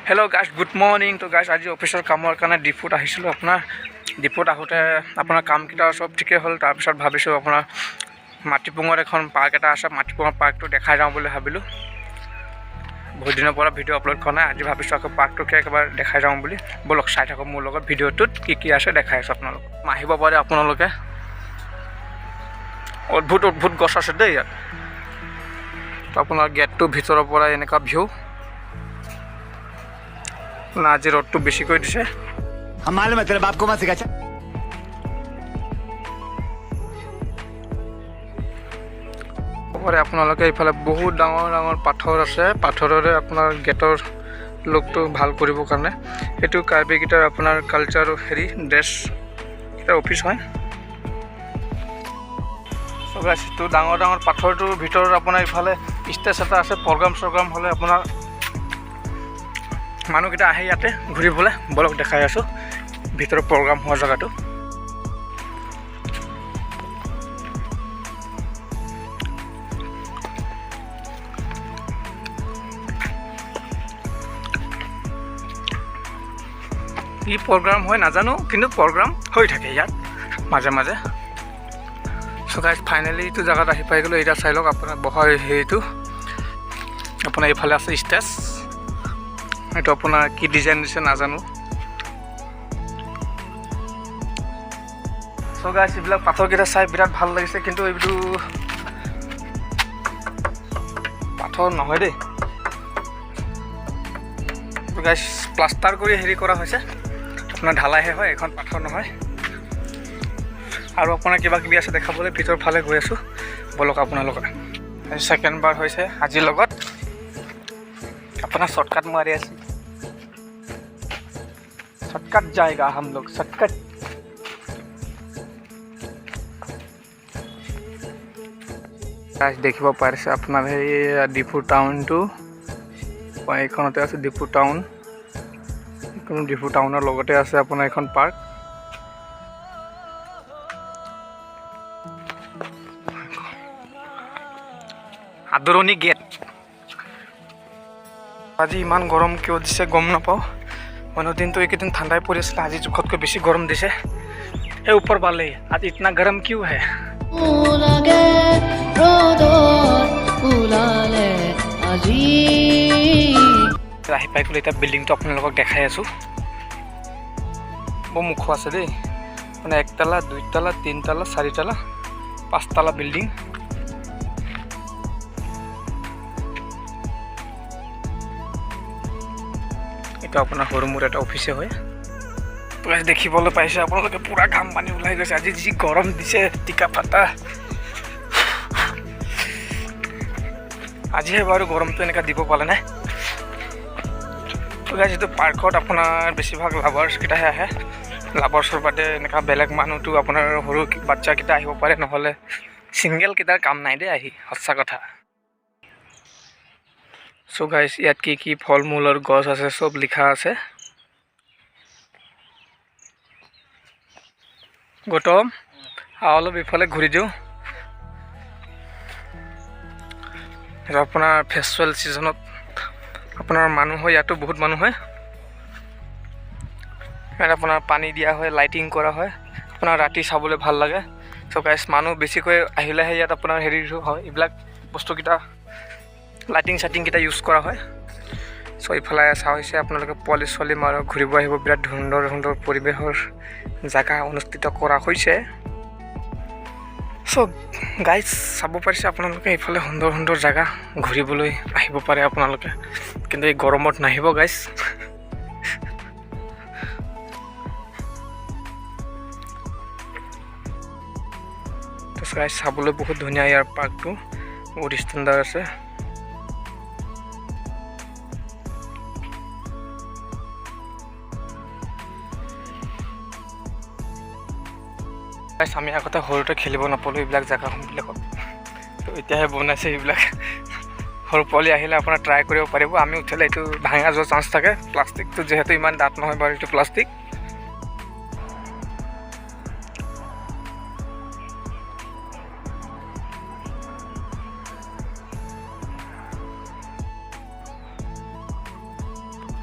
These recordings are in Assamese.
হেল্ল' গাইছ, গুড মৰ্ণিং। তো গাইছ, আজি অফিচৰ কামৰ কাৰণে ডিপুত আহিছিলোঁ। আপোনাৰ ডিপুত আহোঁতে আপোনাৰ কামকেইটা চব ঠিকেই হ'ল। তাৰপিছত ভাবিছোঁ আপোনাৰ মাটিপুঙত এখন পাৰ্ক এটা আছে, মাটিপুঙৰ পাৰ্কটো দেখাই যাওঁ বুলি ভাবিলোঁ। বহুত দিনৰ পৰা ভিডিঅ' আপলোড কৰা নাই, আজি ভাবিছোঁ আকৌ পাৰ্কটোকে একেবাৰে দেখাই যাওঁ বুলি। ব'লক, চাই থাকক মোৰ লগত ভিডিঅ'টোত কি কি আছে দেখাই আছোঁ আপোনালোকক। আহিব পাৰে আপোনালোকে। অদ্ভুত অদ্ভুত গছ আছে দেই ইয়াত। তো আপোনাৰ গেটটোৰ ভিতৰৰ পৰা এনেকুৱা ভিউ না। আজি ৰ'দটো বেছিকৈ দিছে। हम मालूम है तेरे बाप को मत सिखा, चल। পাৰে আপোনালোকে, এইফালে বহুত ডাঙৰ ডাঙৰ পাথৰ আছে। পাথৰৰে আপোনাৰ গেটৰ লুকটো ভাল কৰিবৰ কাৰণে। এইটো কাৰ্বিকেইটাৰ আপোনাৰ কালচাৰ হেৰি ড্ৰেছ, এটা অফিচ হয়। চ' গাইছ, এইটো ডাঙৰ ডাঙৰ পাথৰটোৰ ভিতৰত আপোনাৰ ইফালে ষ্টেজ এটা আছে। প্ৰগ্ৰাম চগ্ৰাম হ'লে আপোনাৰ মানুহকেইটা আহে ইয়াতে ঘূৰিবলৈ। ব'লক, দেখাই আছোঁ ভিতৰত প্ৰগ্ৰাম হোৱা জেগাটো। কি প্ৰগ্ৰাম হয় নাজানো, কিন্তু প্ৰগ্ৰাম হৈ থাকে ইয়াত মাজে মাজে। চ' গাইজ, ফাইনেলি এইটো জেগাত আহি পাই গ'লোঁ। এতিয়া চাই লওক আপোনাৰ বহাৰ হেৰিটো। আপোনাৰ এইফালে আছে ষ্টেজ। এইটো আপোনাৰ কি ডিজাইন দিছে নাজানো। চ' গাইজ, এইবিলাক পাথৰকেইটা চাই বিৰাট ভাল লাগিছে, কিন্তু এইটো পাথৰ নহয় দেই গাইজ, প্লাষ্টাৰ কৰি হেৰি কৰা হৈছে। আপোনাৰ ঢালাইহে হয়, এইখন পাথৰ নহয়। আৰু আপোনাৰ কিবা কিবি আছে দেখাবলৈ, ভিতৰ ফালে গৈ আছোঁ, ব'লক আপোনালোকৰ। ছেকেণ্ড বাৰ হৈছে আজিৰ লগত আপোনাৰ শ্বৰ্টকাট মাৰি আছে। शॉर्टकट जाएगा हम लोग, शॉर्टकट। দেখিব পাৰিছে আপোনাৰ সেই ডিফু টাউনটো। মই এইখনতে আছে ডিফু টাউন। এইখন ডিফু টাউনৰ লগতে আছে আপোনাৰ এখন পাৰ্ক। আদৰণি গেট। আজি ইমান গৰম কিয় দিছে গম নাপাওঁ। অন্য দিনটো এইকেইদিন ঠাণ্ডাই পৰি আছিলে, আজি জোখতকৈ বেছি গৰম দিছে। এই ওপৰ পালেই আজি इतना गरम क्यों है? লাগে ৰ'দত ওলালে আজি। আহি পাই গ'লো। এতিয়া বিল্ডিংটো আপোনালোকক দেখাই আছোঁ। বৰ মুখ আছে দেই। মানে একতালা, দুইতালা, তিনতালা, চাৰিতালা, পাঁচতালা বিল্ডিং। এইটো আপোনাৰ সৰু মোৰ এটা অফিচে হয়। পুৰা দেখিবলৈ পাইছে আপোনালোকে, পূৰা ঘাম পানী ওলাই গৈছে। আজি যি গৰম দিছে, টিকা ফাটা। আজিহে বাৰু গৰমটো এনেকুৱা দিব পালে নাই। তো গাইজ, এইটো পাৰ্কত আপোনাৰ বেছিভাগ লাভাৰ্ছকেইটাহে আহে। লাভাৰ্ছৰ বাদে এনেকুৱা বেলেগ মানুহটো আপোনাৰ সৰু বাচ্চাকেইটা আহিব পাৰে, নহ'লে ছিংগেলকেইটাৰ কাম নাই দেই আহি, সঁচা কথা। চ' গাইজ, ইয়াত কি কি ফল মূলৰ গছ আছে চব লিখা আছে। গৌতম, আৰু অলপ ইফালে ঘূৰি দিওঁ। এইটো আপোনাৰ ফেষ্টিভেল ছিজনত আপোনাৰ মানুহ হয়, ইয়াতো বহুত মানুহ হয়। ইয়াত আপোনাৰ পানী দিয়া হয়, লাইটিং কৰা হয়, আপোনাৰ ৰাতি চাবলৈ ভাল লাগে। চ' গাইজ, মানুহ বেছিকৈ আহিলেহে ইয়াত আপোনাৰ হেৰি হয়, এইবিলাক বস্তুকেইটা লাইটিং চাইটিংকেইটা ইউজ কৰা হয়। চ' ইফালে চোৱা হৈছে আপোনালোকে, পোৱালি ছোৱালী মাৰ ঘূৰিব আহিব, বিৰাট সুন্দৰ সুন্দৰ পৰিৱেশৰ জেগা অনুষ্ঠিত কৰা হৈছে। চ' গাইজ, চাব পাৰিছে আপোনালোকে, ইফালে সুন্দৰ সুন্দৰ জেগা, ঘূৰিবলৈ আহিব পাৰে আপোনালোকে, কিন্তু এই গৰমত নাহিব গাইজ। তো গাইজ, চাবলৈ বহুত ধুনীয়া ইয়াৰ পাৰ্কটো, বহুত ষ্টেণ্ডাৰ্ড আছে। গাইজ, আমি আগতে সৰুতে খেলিব নাপালোঁ এইবিলাক জেগাবিলাকত। তো এতিয়াহে বনাইছে এইবিলাক। সৰু পোৱালি আহিলে আপোনাৰ ট্ৰাই কৰিব পাৰিব। আমি উঠিলে এইটো ভাঙা যোৱাৰ চান্স থাকে, প্লাষ্টিকটো যিহেতু ইমান ডাঠ নহয় বাৰু এইটো প্লাষ্টিক।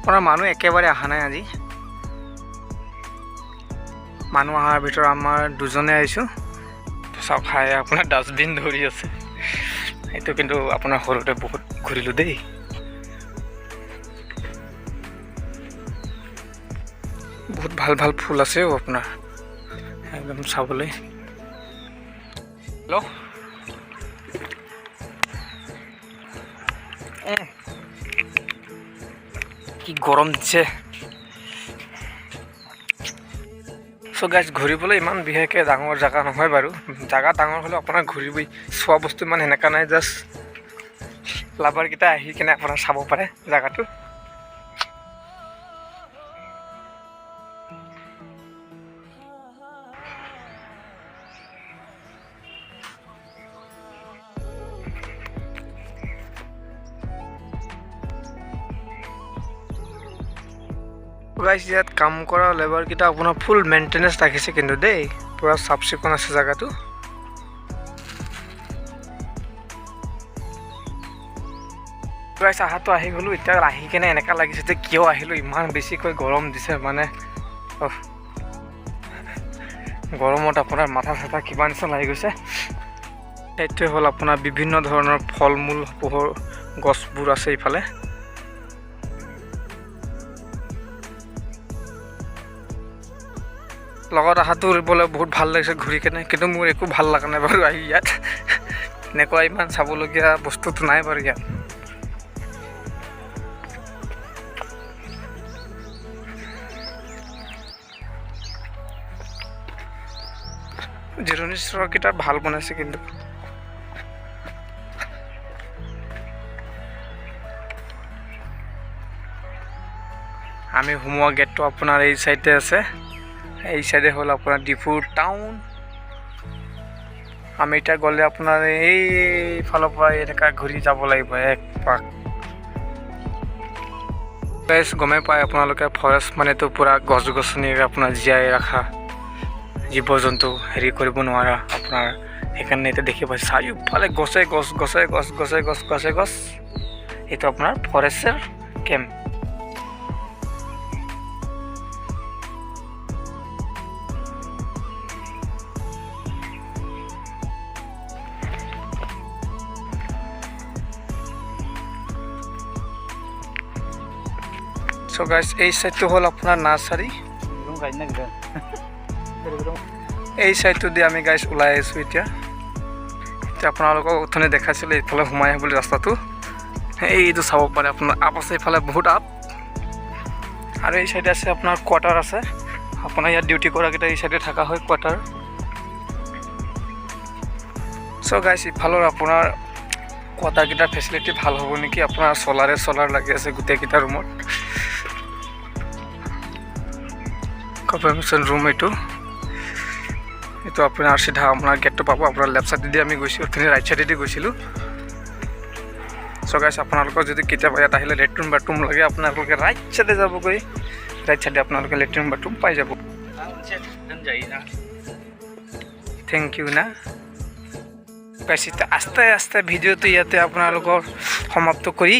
আপোনাৰ মানুহ একেবাৰে অহা নাই আজি। মানুহ অহাৰ ভিতৰত আমাৰ দুজনে আহিছোঁ। চাওক, হাই, আপোনাৰ ডাষ্টবিন ধৰি আছে। এইটো কিন্তু আপোনাৰ সৰুতে বহুত ঘূৰিলোঁ দেই। বহুত ভাল ভাল ফুল আছে অ' আপোনাৰ একদম চাবলৈ। হেল্ল'। কি গৰম দিছে! চ' গাইজ, ঘূৰিবলৈ ইমান বিশেষকৈ ডাঙৰ জেগা নহয় বাৰু। জেগা ডাঙৰ হ'লেও আপোনাৰ ঘূৰিব চোৱা বস্তু ইমান সেনেকুৱা নাই। জাষ্ট লাভাৰকেইটা আহি কিনে আপোনাৰ চাব পাৰে জেগাটো। গাইজ, ইয়াত কাম কৰা লেবাৰকেইটা আপোনাৰ ফুল মেইনটেনেঞ্চ ৰাখিছে কিন্তু দেই। পূৰা চাফ চিকুণ আছে জেগাটো। গাইজ, আহাতো আহি গ'লোঁ। এতিয়া আহি কেনে এনেকুৱা লাগিছে যে কিয় আহিলোঁ, ইমান বেছিকৈ গৰম দিছে। মানে অহ, গৰমত আপোনাৰ মাথা চাথা কিবা নিচিনা লাগি গৈছে। সেইটোৱে হ'ল আপোনাৰ বিভিন্ন ধৰণৰ ফল মূল পোহৰ গছবোৰ আছে ইফালে। লগত অহাটো বোলে বহুত ভাল লাগিছে ঘূৰি কেনে, কিন্তু মোৰ একো ভাল লগা নাই বাৰু আহি ইয়াত। এনেকুৱা ইমান চাবলগীয়া বস্তুটো নাই বাৰু ইয়াত। জিৰণি চৰাকেইটা ভাল বনাইছে কিন্তু। আমি সোমোৱা গেটটো আপোনাৰ এই চাইডে আছে। এই চাইডে হ'ল আপোনাৰ ডিফু টাউন। আমি এতিয়া গ'লে আপোনাৰ এইফালৰ পৰা এনেকুৱা ঘূৰি যাব লাগিব এক পাক। গাইজ, গমেই পায় আপোনালোকে, ফৰেষ্ট মানেতো পূৰা গছ গছনিৰে আপোনাৰ জীয়াই ৰখা, জীৱ জন্তু হেৰি কৰিব নোৱাৰা আপোনাৰ। সেইকাৰণে এতিয়া দেখি পাইছে চাৰিওফালে গছে গছ, গছে গছ, গছে গছ, গছে গছ। এইটো আপোনাৰ ফৰেষ্টৰ কেম্প। চ' গাইজ, এই চাইডটো হ'ল আপোনাৰ নাৰ্চাৰী। এই চাইডটো দি আমি গাইজ ওলাই আহিছোঁ এতিয়া। এতিয়া আপোনালোকক অথনি দেখাইছিলোঁ এইফালে সোমাই আহিবলৈ ৰাস্তাটো। এইটো চাব পাৰে আপোনাৰ, আপ আছে এইফালে, বহুত আপ। আৰু এই চাইডে আছে আপোনাৰ কোৱাৰ্টাৰ আছে। আপোনাৰ ইয়াত ডিউটি কৰাকেইটা এই চাইডে থকা হয় কোৱাৰ্টাৰ। চ' গাইজ, ইফালৰ আপোনাৰ কোৱাৰ্টাৰকেইটাৰ ফেচিলিটি ভাল হ'ব নেকি? আপোনাৰ চ'লাৰে চ'লাৰ লাগি আছে গোটেইকেইটা ৰুমত। কনফাৰ্মেশ্যন ৰুম এইটো। এইটো আপোনাৰ চিধা আপোনাৰ গেটটো পাব আপোনাৰ লেফ্ট চাইডেদি। আমি গৈছোঁ অথনি ৰাইট চাইডেদি গৈছিলোঁ। চ' গাইছ, আপোনালোকৰ যদি কেতিয়াবা ইয়াত আহিলে লেট্ৰিন বাথৰুম লাগে, আপোনালোকে ৰাইট চাইডে যাবগৈ। ৰাইট চাইডে আপোনালোকে লেট্ৰিন বাথৰুম পাই যাব। Thank U না। গাইছ, এতিয়া আস্তে আস্তে ভিডিঅ'টো ইয়াতে আপোনালোকৰ সমাপ্ত কৰি